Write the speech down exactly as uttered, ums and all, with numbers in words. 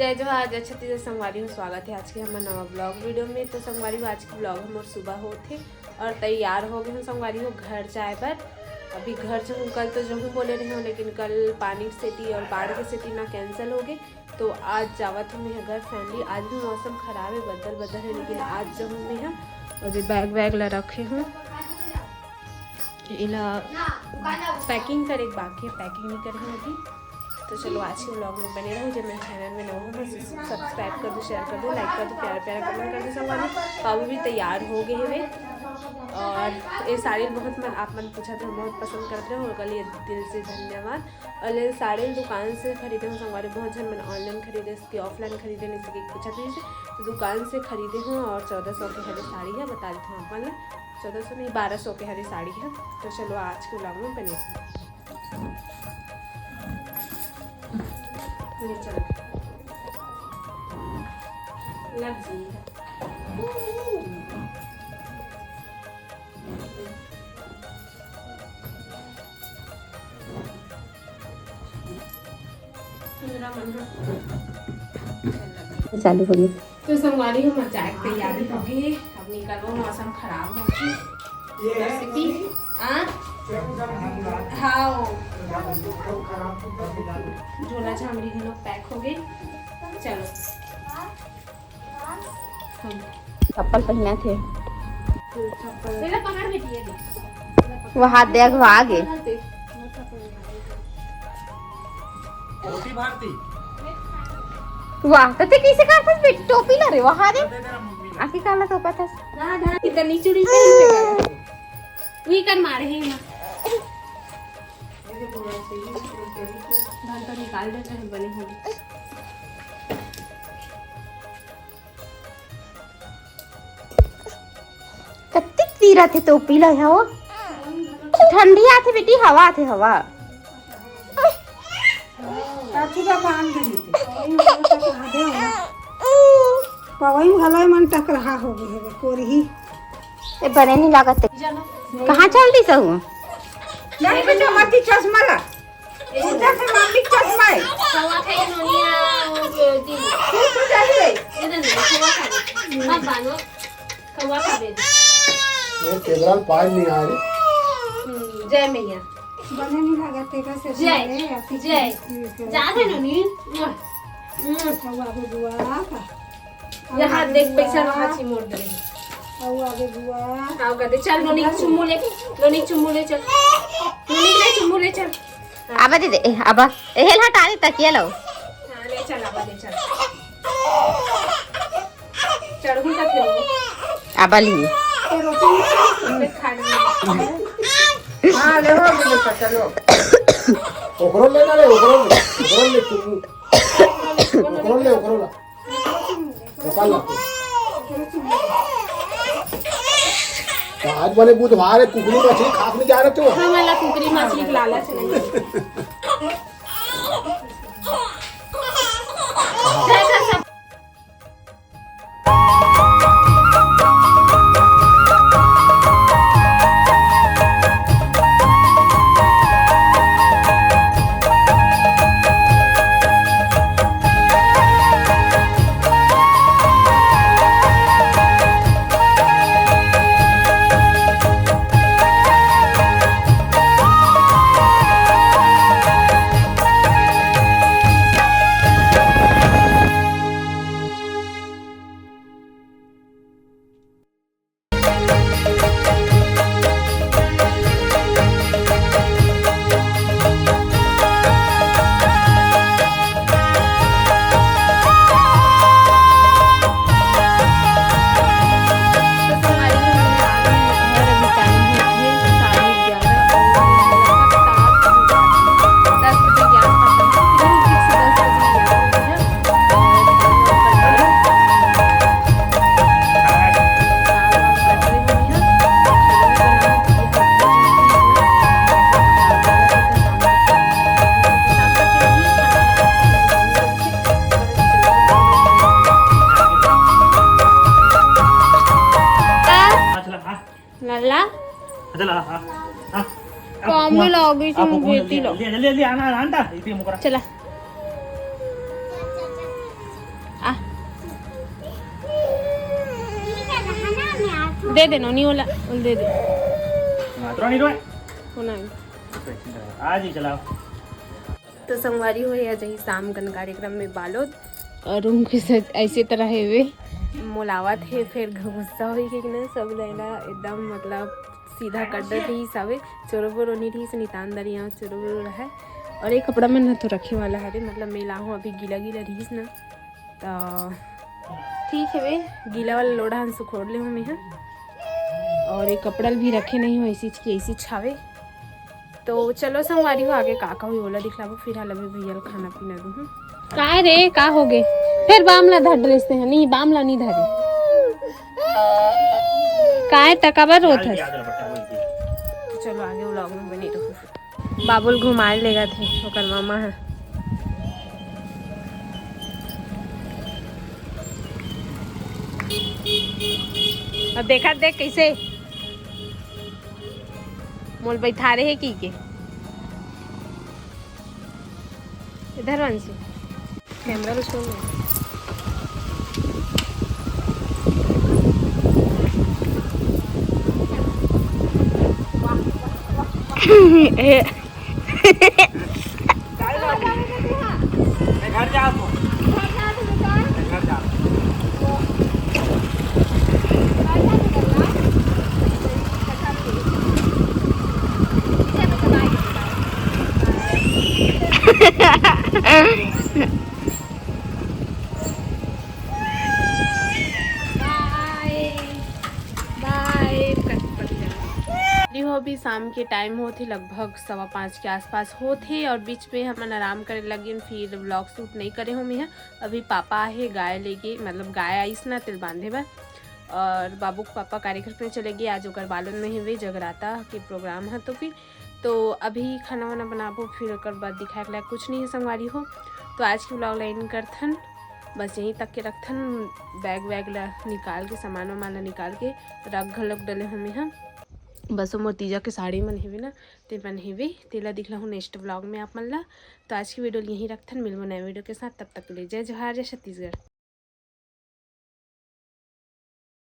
जय जोहार, जय छत्तीसगढ़ संगवारी हो, स्वागत है आज के हमर नवा ब्लॉग वीडियो में। तो संगवारी हो, आज के ब्लॉग हमर सुबह होत हे और तैयार हो गए हम संगवारी हो घर जाए बर। अभी घर जाहूँ, कल तो जाहूँ बोले रहे हो, लेकिन कल पानी के सेती और बाढ़ के सेती ना कैंसिल हो गए। तो आज जावत हूँ मैं घर फैमिली। आज भी मौसम खराब है, बदल बदल है, लेकिन आज जाहूँ मैं ह। और ये बैग वैग ला रखे हूँ, इला पैकिंग करे के बाकी है, पैकिंग नहीं करे हूँ अभी। तो चलो, आज के ब्लॉग में बने रहो। जब मेरे चैनल में नवा हो, बस सब्सक्राइब कर दो, शेयर कर दो, लाइक कर दो, प्यारा प्यारा कमेंट कर दो संगवारी। बाबू भी तैयार हो गए हवे और ये साड़ी बहुत मन, आप मन पूछा थे, बहुत पसंद करते हो। ओकर लिए दिल से धन्यवाद। और ये साड़ी दुकान से खरीदे हो संगवारी, बहुत झन मन ऑनलाइन खरीदे कि ऑफलाइन खरीदे, नहीं सके पूछा थे, तो दुकान से खरीदे हो। और चौदह सौ के हरे साड़ी है, बता देते हूँ आप मन ला, चौदह सौ नहीं, बारह सौ के हरे साड़ी है। तो चलो, आज के ब्लॉग में बने रहो। ले चल। लग जी। चालू हो गई। तो संगवारी, हमर जाए के तैयारी हो गई। अब निकलबो, मौसम खराब हो गई। जैसे कि, आ? हाँ। झोला झामरी घलो पैक हो गई। चलो। चप्पल पहना थे। चप्पल। पहले पकड़ बेटी, ये दे। वो हाथ दे, अगवा आगे। छोटी भारती। वाह, तो ते कैसे करथस बेटी? टोपी ला रे, वहाँ दे। दे दे ना मम्मी ला। आके काला तो पता। ना, ना, इधर नीचे उड़ी नहीं। वही कर मारे हैं ना। धन तो निकाल देते हैं, बने होंगे। कत्ते तीरा थे टोपी ला हो। ठंडी आथे बेटी, हवा आथे, हवा। काचू का काम दे देते। पवई में घलो मन टकराहा हो गए हवे, कोरही। ए, बने नहीं लागत हे। कहाँ चल दी सहू? नहीं, बच्चा, मती चश्मा ला। पूजा से मालिक चश्मा है। कौवा खाई नोनिया, वो जो दी। तू, तू चली गई। ये दे दे, कौवा खा ले। मत बांधो। कौवा खा ले। ये कैमरा में पानी नहीं आ रही। हम्म, जय मैया। बने नहीं लगा तेरा से जय, बने, अति जय। की, की, की, जा दे नोनी। मुआ। मुआ। कौवा बबुआ का। यहाँ देख, पैसा रहा छी मोड़ दे। कौवा बबुआ। आओ कर दे, चल नोनी चुम्मू ले, नोनी चुम्मू ले चल। नोनी ले चुम्मू ले चल। आबा दे दे, ए, आबा। ए, हेल हटा दे, तकिया लो। हाँ, ले चल, आबा, ले चल। चढ़ू का खेल। आबा ली। ये रोटी नहीं खाई। हाँ, ले हो, ले, ले, चलो। ओकरो ले ना ले, ओकरो ले, ओकरो ले, तू। ओकरो ले, ओकरो ला। निकाल ला तू। तो आज बने बुधवार है, कुकरी मछली खास में जा रहे तू। हाँ, वाला कुकरी मछली के लालच नहीं। लल्ला। चला, हाँ, हाँ। कॉम में लाओगे, आप इसमें हुकुम बेटी जल्दी, लो। जल्दी, जल्दी, जल्दी आना, आना, आना, इतनी मुकरा। चला। आ, दे दे नोनी वाला, दे दे। हाँ, तो नहीं रोए। वो नहीं। आज ही चलाओ। तो संगवारी हो, या जही शाम कन कार्यक्रम में बालोद और उनके साथ ऐसे तरह है वे मोलावत है, फिर गुस्सा होई कि ना सब लैला एकदम मतलब सीधा कर दे रही सबे। चोरो बोरो नहीं रही, नितान दरिया चोरो बोरो रहे। और एक कपड़ा में ना तो रखे वाला हरे, मतलब मेला हो अभी गीला गीला रहीस ना, तो ठीक है वे, गीला वाला लोढ़ा हन सुखोड़ ले हूँ मैं। और एक कपड़ा भी रखे नहीं हो, ऐसी की ऐसी छावे। तो चलो संगवारी हो, आगे का का हुई ओला दिखलाबो, फिर हाल अभी भैया ल खाना पीना दूँ। काय रे, का हो गे? फिर बामला धर ड्रेस ते हनी, बामला नहीं धरे। काय त काबर रोत हस? चलो आगे vlog में बने रहो। बाबुल घुमाए लेगा थे ओकर मामा है। अब देखा देख कैसे मोल बैठा रहे की के। इधर वंशु, कैमरा को छोड़। ए, मैं घर जा तू। मैं घर जा। अभी शाम के टाइम होथे, लगभग सवा पाँच के आसपास होथे और बीच में हमन आराम करे लगिन, फिर vlog shoot नहीं करे हों मैं। अभी पापा आहे गाय लेके, मतलब गाय आइस ना तेल बांधे बर, और बाबू के पापा कार्यक्रम में चले गए। आज ओकर बालोद में हेवे जगराता के प्रोग्राम है, तो फिर तो अभी खाना वाना बनाबो, फिर ओकर बाद दिखाए के लायक कुछ नहीं है संगवारी हो। तो आज के vlog ला end करथन, बस यहीं तक के रखथन। बैग वैग ला निकाल के, सामान वामान ला निकाल के रख घलोक डले हों मैं। बस वो मोर तीजा के साड़ी मन हेवे ना, ते मन हेवे, तेला दिखला हूँ next vlog में आप मन ला। तो आज की video यहीं रखथन, मिलबो नए video के साथ। तब तक के लिए जय जोहार, जय छत्तीसगढ़।